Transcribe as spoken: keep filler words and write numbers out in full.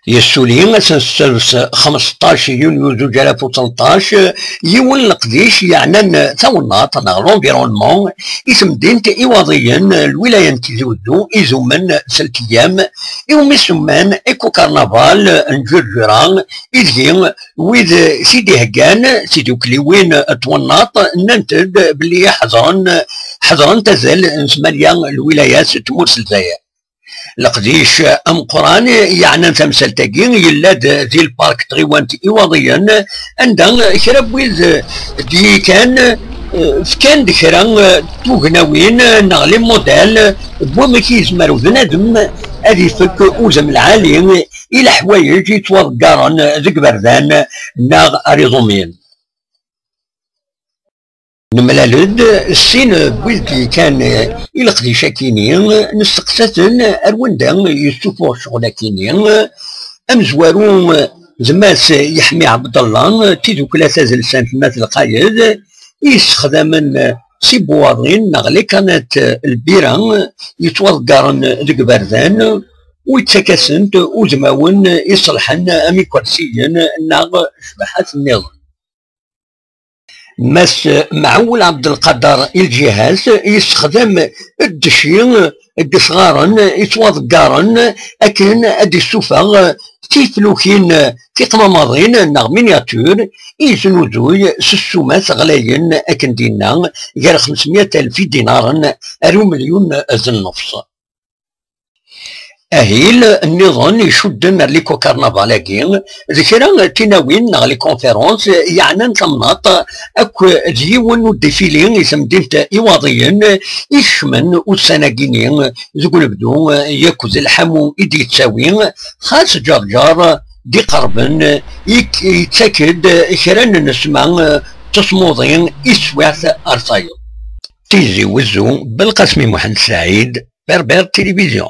Yessuli ass n ssebt xmesṭac yunyu zuǧ alaf u tleṭṭac yiwen n leqdic yeɛnan tawennaḍt neɣ l'environnement i temdint Iwaḍiyen, lwilaya n Tizi Uzzu, idumen tlata ayyam, iwumi semman Eco Carnaval n Ǧerǧura, ideg wid i d-iheggan tidukliwin n twennaḍt nnant-d belli ḥeḍren, ḥeḍrent azal n tmanya lwilayat n tmurt n Lezzayer. Leqdic ameqqran yeɛnan tamsalt-agi yella-d di lpark n tɣiwant Iwaḍiyen, anda kra n wid d-yekkan, eh, fkan-d kra n tugna-win neɣ les modèles n wamek i yezmer bnadem ad ifek udem lɛali i leḥwayeǧ yettwaḍeggaren deg iberdan neɣ ar iẓumin. Nemlal-d sin n wid d-yekkan i leqdic-akini, nesteqsa-ten ar wanda yessufuɣ ccɣel-akini, amezwaru d Mass Yeḥmi Ɛebdella, tidukla tadelsant n At Lqayed, i yessexdamen s ibuwaḍin neɣ les canettes n lbira yettwaḍeggaren deg iberdan, u yettak-asent udmawen iṣelḥen am ikersiyen neɣ ccbaḥat nniḍen. Mass Mɛewwel Ɛebdelqader i lǧiha-s yessexdam ddecci n yesɣaren yettwaḍeggaren akken ad d-issufeɣ tiflukin tiqmamaḍin neɣ miniature i yesnuzuy s ssumat ɣlayen akken d-yenna gar xemsmya alef idinaren ar umilyun d nnefṣ. Ahil nniḍen icudden ar l'Eco Carnaval-agi d kra n tinawin neɣ les conférences yeɛnan tamnaḍt akk d yiwen n udifili i temdint Iwaḍiyen ikecmen ussan-agi-ni deg unebdu akked lḥamu i d-yettawi, xas Ǧerǧer d-iqerben yettak-d kra n nnesma d tesmuḍi i teswiɛt ar tayeḍ. Tizi Wezzu, Belqasmi Muḥend Saɛid, Berbère Télévision.